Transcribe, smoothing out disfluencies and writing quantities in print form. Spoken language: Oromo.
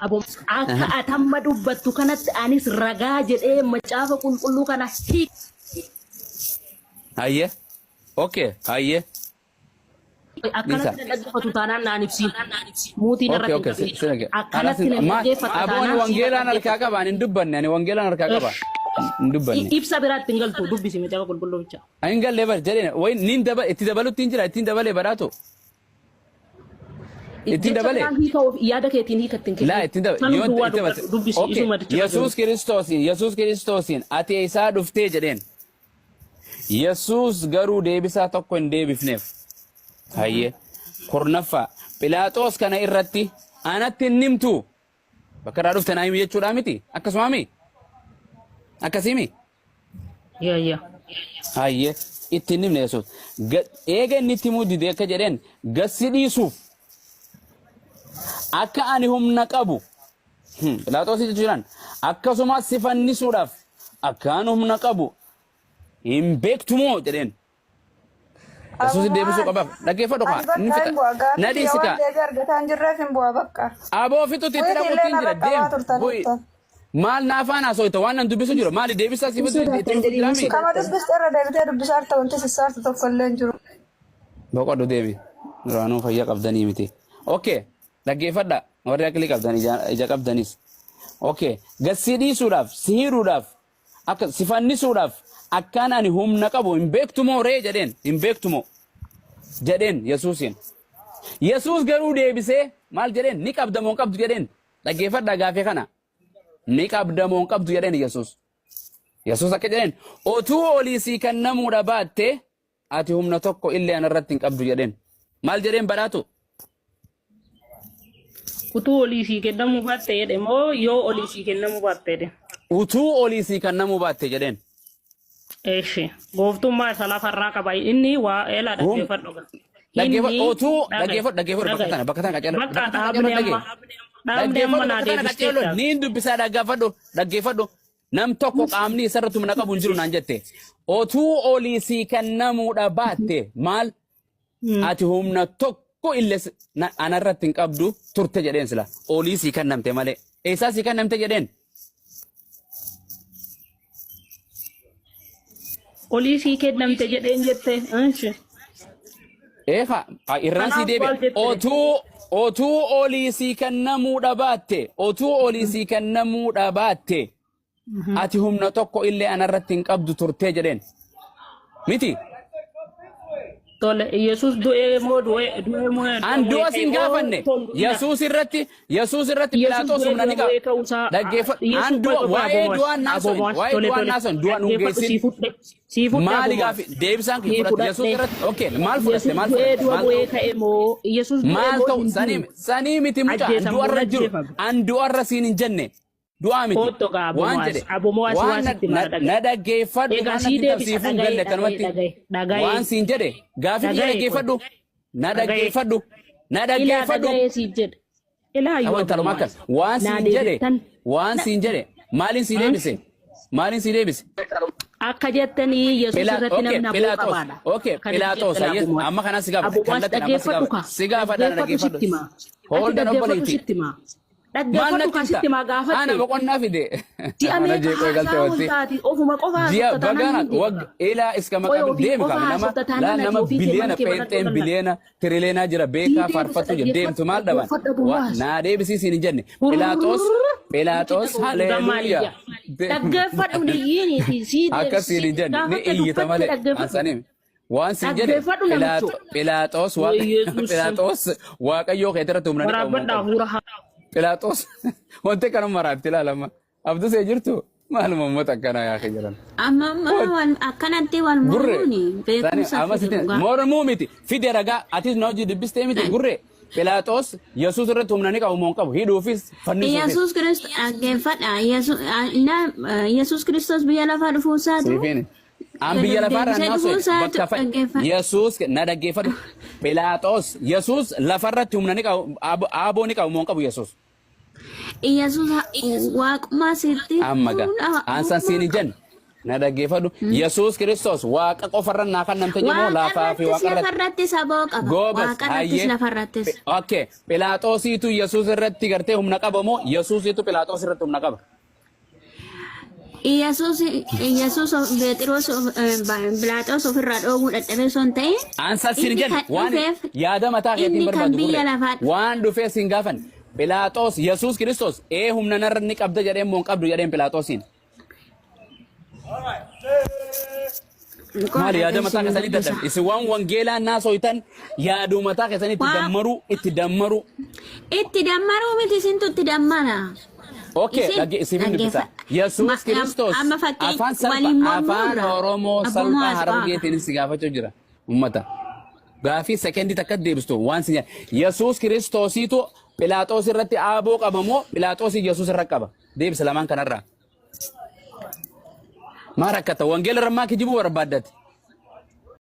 Abo akka atamma dubbattu kanatti anis ragaa jedhee macaafa qulqulluu kana hiik. Hayyee. Okay. Hayyee. Dhiisa. Akkanatti na dhaggeeffatu taanaan naan ibsiin. Muutiin Okay, irratti hin okay. qabin. Si dhagge. Akkanatti na dhaggeeffata Aboo ani taanaan wangeelaan harkaa qaba. Ani hin dubbanne. Ani wangeelaan harkaa qaba. Hin dubbanne. Ibsa biraatti hin galtu dubbisi macaafa qulqulluu bicha. Ani hin galle bar jedheen. Wayi nin daba itti dabalutti hin jira. Ittiin dabalee badhaatu. Ittiin Jecha dabalee. biraa hiika of yaada keetiin hiika ittiin Laa kennu. ittiin dabale. Sanuu Yoo duwwaa itti dubbadhu dabale. dubbisi Okay. isuma jecha Yesuus Kiristoosiin Yesuus Kiristoosiin ati eessaa dhuftee jedheen. Yesuus garuu deebisaa tokko hin deebifneef. Hayyee. Kurnaffaa. Philaaxoos kana irratti anatti hin himtu. Bakka irraa dhufte naa himi jechuudhaa miti. Akkasumaa mi? Akkasii mi? Yaa yaa. Hayyee. Itti hin himne Yesuus. Eega inni itti himuu dide akka jedheen gassi dhiisuuf akka ani humna qabu Philaaxoos jechuudhaan akkasumas si fannisuudhaaf akkaan humna qabu hin beektu moo jedheen. Yesuus deebisuu qabaaf dhaggeeffadhu kaa Ani inni bakka fixa hin bu'a. na Gaaffii kiyya dhiisi waan kaa deebii argataa hin jirreef hin bu'a bakka. aboo fixutti itti Bu'iiti dhaquutti illee hin jira narra qabaa deem bu'i turtaniittan. maal na afaan haasooyta waan nan dubbisu jiru maali deebisaa si Hin fitu itti sodaattan dhufu jedhiin hin jiraami Kama sodaattan. dubbiste irra deebitee dubbisaarta wanti sissaartu tokko illee hin jiru. Boqodhu deemi duraanuu fayya qabdanii miti. Okay dhaggeeffadha warri aqlii qabdan ija qabdanis. Okay gassii dhiisuudhaaf si hiiruudhaaf akka si fannisuudhaaf akkaan ani humna qabu hin beektu moo ree jedheen hin beektu moo jedheen Yesuusiin. Yesuus garuu deebisee maal jedheen ni qabda moo hin qabdu jedheen dhaggeeffadha gaafii kana ni qabda moo hin qabdu jedheen Yesuus. Yesuus akka jedheen otuu olii sii kennamuudha baatte ati humna tokko illee anarratti hin qabdu jedheen. Maal jedheen badhaatu? Utuu olii sii kennamuu baatte jedhe moo yoo olii sii kennamuu baatte jedhe. Utuu olii sii kennamuu baatte jedheen. Eeshi gooftummaa isa lafarraa qaba inni waa eelaa Hum- dhaggeeffadhu. Dhaggeeffadhu Inni utuu dhagaye dhaggeeffadhu dhaggeeffadhu bakka dhagaye. tana bakka tana qaceello Bakka bakka tana dhaabni qaceello amma dhagee dhaabni amma dhaggeeffadhu naa bakka tana qaceello deebisteetta. niin dubbisaa dhaggeeffadhu dhaggeeffadhu Nam tokko qaamni isarratti humna qabu hin jiru naan jette. Otuu olii sii kennamuudha baatte maal ati humna tokko illee anarratti hin qabdu turte jedheen sila. Olii sii kennamte malee. Eessaa sii kennamte jedheen? Olii sii kennamte jedheen jette. Inshi. Eefa irraan sii Kanaaf deebi'a. maal jette? Otuu olii sii kennamuudha baatte otuu olii sii kennamuudha baatte ati humna tokko illee anarratti hin qabdu turtee jedheen. Miti. Tole Yesuus du'ee moo du'ee du'ee moo du'a An bu'ee du'a ka'e siin moo gaafanne. otoo hin du'ina. Yesuus irratti Yesuus irratti Yesuus Philaaxoos du'ee humna du'a ni qaba. bu'ee ka'uusaa Dhaggeeffadhu. An Yesuus du'a qoy qoy waa'ee abomoos du'aan naasoin abomoos waa'ee tole du'aan tole naasoin du'a nuun dhaggeeffadhu geessin. sii fudhe sii fudhe Maali abomoos gaafi deebisaan kee sii fudhatte Yesuus fudhadhe irratti okay maal fudhatte Yesuus maal du'ee fudhatte du'a maal bu'ee ta'u ka'e moo Yesuus du'ee maal moo ta'u hin sanii duune sanii miti mucaa an ajjeesan moo du'arra hin jiru ajjeefame an du'arra siin hin jenne du'aa miti Kootto gaa waan abomo'aas jedhe abomo'aas waan waa na sitti na mara dhagaye. na dhaggeeffadhu Egaa waan sii natti deebisa qabsiifuu hin dhagaye galle dhagaye akkanumatti dhagaye dhagaye waan siin jedhe gaafii kiyya dhagaye qoy dhaggeeffadhu na dhagaye dhaggeeffadhu na ilaa dhaggeeffadhu dhagaye siif jedhe ilaa Awwa yoo intaluma abomo'aas akkas waan naa siin jedhe deebiftan waan na siin jedhe maaliin sii deebise maaliin sii deebise akka jettanii Yesuus Phila irratti okay namni aboo Philaaxoos qabaadha. okay Akka Philaaxoos jettan hayyee abomo'aas. amma kana si gaafadha Abomo'aas kallattiin amma si dhaggeeffadhu gaafadha kaa si gaafadha na dhaggeeffadhu dhaggeeffadhu sitti himaa. Ati hooldan dhaggeeffadhu obboleetti sitti himaa. maal Dhaggeeffadhu natti kaa himta sitti himaa ana gaafatte. boqonnaa fide Ji'a mana meeqa jeeqoo eegalte haasaa wanti ooltaati ofuma qofa ji'a haasofta taanaan bagana hin wag deebita. ilaa iska Qoy maqaa ofii deemi qofa kaame nama haasofta laa taanaan ati nama ofii kee biliyoona mana kee banadhu pheenxeen lallabda. biliyoona tiriliyoonaa jira Sii beekaa deebisa faarfattu jira deemtu dhaggeeffadhu maal dhaban dhaggeeffadhu wa abomo'aas. naa deebisii siin hin jenne Philaaxoos Philaaxoos Mucicha guutaan maal haleluuyaa iyya? Dhaggeeffadhu niyyiiniiti sii akka siin hin jenne ni gaafatte iyyita dubbatte malee dhaggeeffadhu. ansaniim waan siin jedhe Dhaggeeffadhu namicho. Philaaxoos Yesuus Philaaxoos waaqayyoo keetirratti humna ni qabu moo hin waraabadhaa qabu hafuura haa. Philaaxoos wanti kanuma maraatti ilaalama abdusee jirtu maaluma uummata akkanaa yaa jedhan Amma amma wal akkanatti wal gurre mormuuni sani beekumsa amma fide sitti dhugaa. mormuu miti fide ragaa atis na hojii dubbistee miti gurre Philaaxoos Yesuus irratti humna ni qabu moo hin qabu hidhuufis fannisuufis Yesuus Kiristoos dhaggeeffadha. Yesuus Kiristoos biyya lafaa dhufuu isaatu siifiin an gad biyya of lafaarraa deebisee naasoo dhufuu isaatu bakka fa'i dhaggeeffadha. Yesuus na dhaggeeffadhu Philaaxoos Yesuus lafarratti humna ni qabu aaboo ni qabu moo hin qabu Yesuus Yesuus waaqummaa sitti amma gaa ansan siin hin jenne Na dhaggeeffadhu. Yesuus Kiristoos Waaqa qofarra naa kan namte jedhamu lafaa fi Waaqarrattis waaqarratti. lafarrattis aboo qaba. Goobas Waaqarrattis hayyee. lafarrattis. Okay. Philaaxoosiitu Yesuus irratti gartee humna qaba moo Yesuusiitu Philaaxoos irratti humna qaba? Iyyasuus Iyyasuus Pheexiroos Philaaxoos ofirraa dhoowwuu dadhabee osoo hin ta'in Ansa sin inni jedhe kan waan dhufeef yaada mataa keetiin inni kan barbaadu biyya gurre lafaa waan dhufee sin gaafan Philaaxoos Yesuus Kiristoos ee humna narra ni qabda jedheen moo hin qabdu jedheen Philaaxoosiin. Maali yaada mataa keessanii dadhabe isin waan wangeelaa naasoytan yaaduu mataa keessanii itti dammaruu itti dammaruu. Itti dammaruu miti isintu itti dammara. Okay, Isin dhagge isiniin dubbisa. dhaggeeffa. Yesuus Kiristoos Amma fakkeenya afaan salphaa waliin afaan mormuurra Oromoo abboomoo salphaa as ba'a. Harargeetiin si gaafachuu jira ummata. Gaafii sekendii takka deebistu waan si Yesuus Kiristoosiitu Philaaxoos irratti aaboo qaba moo Philaaxoosii Yesuus irra qaba? Deebisa lamaan kanarraa. Maa rakkata? Wangeela irra maa kijibuu barbaaddate?